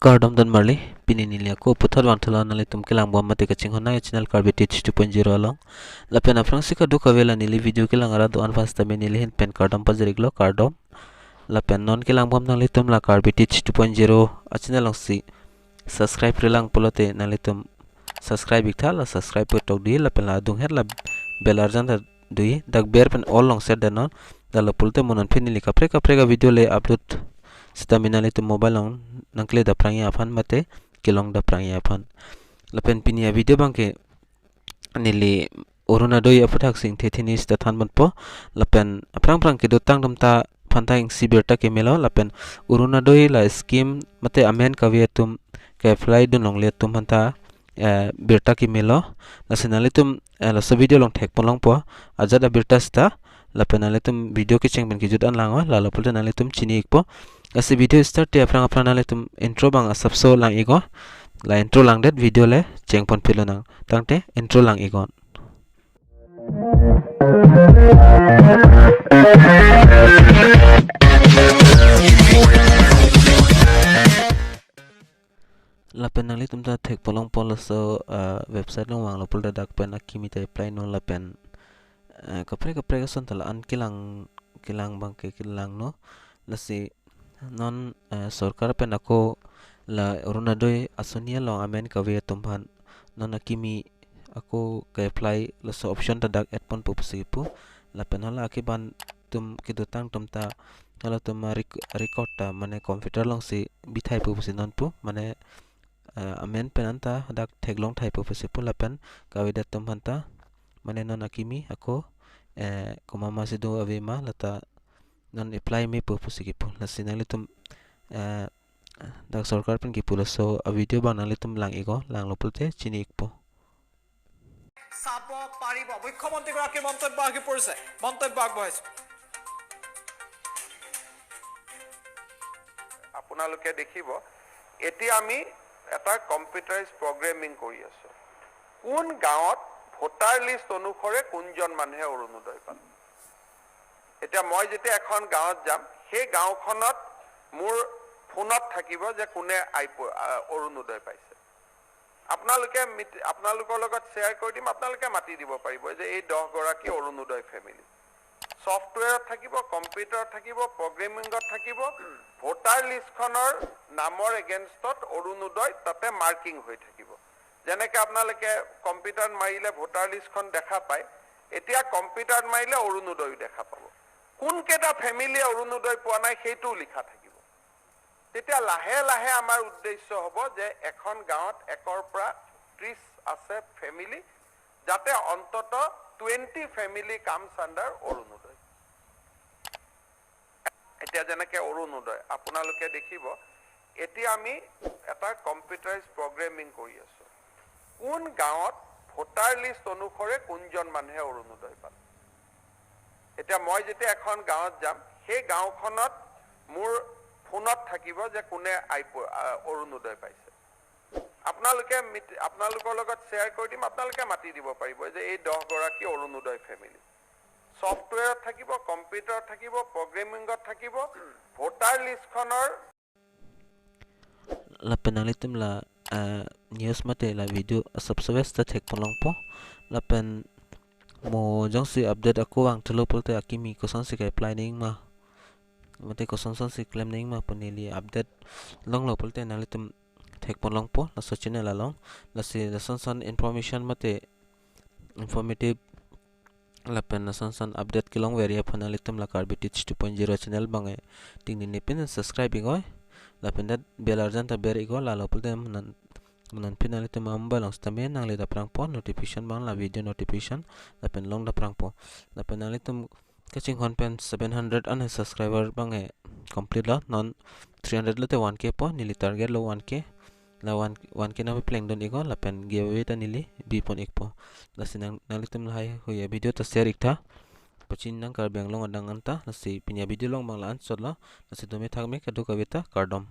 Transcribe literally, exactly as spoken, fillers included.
Kardom don marli, pini neli ako puthot vangthulo nanglitum kelangbom mate kachinghon nang channel Karbi Teach two point zero along. Lapen aphrangsi kadokave la neli video kelang arat do-an aphan sitame neli ahin pen kardom pajir-iklo, kardom. Lapen non kelangbom nanglitum la Karbi Teach two point zero a channel alongsi subscribe-re lang pulote nanglitum subscribe-iktha, la subscribe pu tokdui lapen la adunghet la bell arjan ta dui, dak ber pen all along set detnon. Lalo pulote mo non pini neli kaprek kaprek a video le upload sitame nanglitum mobile along nangkle daprangji aphan mate kelong daprangji aphan. Lapen pini a video abangke neli Orunodoi aputhak sing the thini sita than ponpo. Lapen aphrang aphrang kedotang atum ta aphanta isi birta kemelo, lapen Orunodoi la scheme mate amen kave atum ke-apply dun longle atum aphanta, eh, birta kemelo. Lasi nanglitum, eh, laso video along thekpon longpo ajat abirta sita. Lapen nanglitum video kecheng pen kejut an lang-o, lalo pulote nanglitum chini-ikpo. Lasi video start-ji aphrang aphrang nanglitum intro abang asapso lang-iknon. La intro langdet video le chengpon pilo nang. Tangte intro lang-iknon. Lapen nanglitum ta thekpon longpo laso, ah, website along vanglo pulote dak pen akimi ta apply-non lapen, eh, kaprek kaprek ason ta la-an kelang kelang abangke kelangnon. Lasi non, eh, sorkar pen ako la Orunodoi asoni along amen kave atum aphan non akimi ako ke-apply laso option ta dak add ponpo pusi kipu. Lapen hala akeban atum kedotang atum ta halatum a rec-, record ta mane computer alongsi bithaipo pusi nonpu, mane, eh, amen pen anta dak theklongthaipo pusi pu, lapen kavedet atum aphanta mane non akimi ako, eh, komat masi do ave ma lata non apply mepo pusi kipu. Lasi nanglitum, eh, dak sorkar pen kipu laso a video abang nanglitum lang-iknon, langlo pulote chini-ikpo. চাব পাৰিব। মুখ্যমন্ত্ৰীগৰাকীৰ মন্তব্য আহি পৰিছে, মন্তব্য আগবঢ়াইছো। আপোনালোকে দেখিব, এতিয়া আমি এটা কম্পিউটাৰাইজ প্ৰগ্ৰেমিং কৰি আছো। কোন গাঁৱত ভোটাৰ লিষ্ট অনুসৰে কোনজন মানুহে অৰুণোদয় পালে? এতিয়া মই যেতিয়া এখন গাঁৱত যাম, সেই গাঁওখনত মোৰ ফোনত থাকিব যে কোনে আই প-, আ, অৰুণোদয় পাইছে। আপোনালোকে মিট-, আপোনালোকৰ লগত শ্বেয়াৰ কৰি দিম, আপোনালোকে মাতি দিব পাৰিব যে এই দহ গৰাকী অৰুণোদয় ফেমিলি। ছফ্টৱেৰত থাকিব, কম্পিউটাৰত থাকিব, প্ৰগ্ৰেমিঙত থাকিব, ভোটাৰ লিষ্টখনৰ নামৰ এগেইনষ্টত অৰুণোদয় তাতে মাৰ্কিং হৈ থাকিব। যেনেকে আপোনালোকে কম্পিউটাৰত মাৰিলে ভোটাৰ লিষ্টখন দেখা পায়, এতিয়া কম্পিউটাৰত মাৰিলে অৰুণোদয়ো দেখা পাব। কোনকেইটা ফেমিলিয়ে অৰুণোদয় পোৱা নাই সেইটোও লিখা থাকিব। তেতিয়া লাহে লাহে আমাৰ উদ্দেশ্য হ'ব যে এখন গাঁৱত একৰ পৰা ত্ৰিশ আছে ফেমিলি, যাতে অন্তত টুৱেণ্টি ফেমিলি কামছ আণ্ডাৰ অৰুণোদয়। এতিয়া যেনেকে অৰুণোদয় আপোনালোকে দেখিব, এতিয়া আমি এটা কম্পিউটাৰাইজ প্ৰগ্ৰেমিং কৰি আছো। কোন গাঁৱত ভোটাৰ লিষ্ট অনুসৰে কোনজন মানুহে অৰুণোদয় পালে? এতিয়া মই যেতিয়া এখন গাঁৱত যাম, সেই গাঁওখনত মোৰ ফোনত থাকিব যে কোনে আই প-, আ, অৰুণোদয় পাইছে। আপোনালোকে মিট-, আপোনালোকৰ লগত শ্বেয়াৰ কৰি দিম, আপোনালোকে মাতি দিব পাৰিব যে এই দহ গৰাকী অৰুণোদয় ফেমিলি। ছফ্টৱেৰত থাকিব, কম্পিউটাৰত থাকিব, প্ৰগ্ৰেমিঙত থাকিব, ভোটাৰ লিষ্টখনৰ Lapen nanglitum la, eh, news mate la video asapso ves ta thekpon longpo. Lapen mo jongsi update ako vangthulo pulote akimi kosonsi ke-apply nangji ma, mate koson sonsi klem nangji ma pu neli update longlo pulote nanglitum thekpon longpo laso channel along. Lasi lason son information mate informative lapen lason son update kelongver aphan nanglitum la Karbi Teach two point zero channel abang e tingni ne pin subscribe iknon. Lapen det bell arjan ta ber iknon, lalo pulote mo non, mo non pin nanglitum mobile along sitame nangle daprangpo, notification abang la video notification lapen long daprangpo. Lapen nanglitum kachinghon pen seven hundred an subscriber abang e complete lo, non three hundred lote one K po, neli target lo one K. La one, one K nangplengdun iknon, lapen giveaway ta neli bipon ikpo. Lasi nang, nanglitum lahai hui a video ta share iktha. Pachin nang Karbi Anglong adang anta, lasi pini a video along abang la-an chotlo, lasi dome thakme kadokave ta kardom.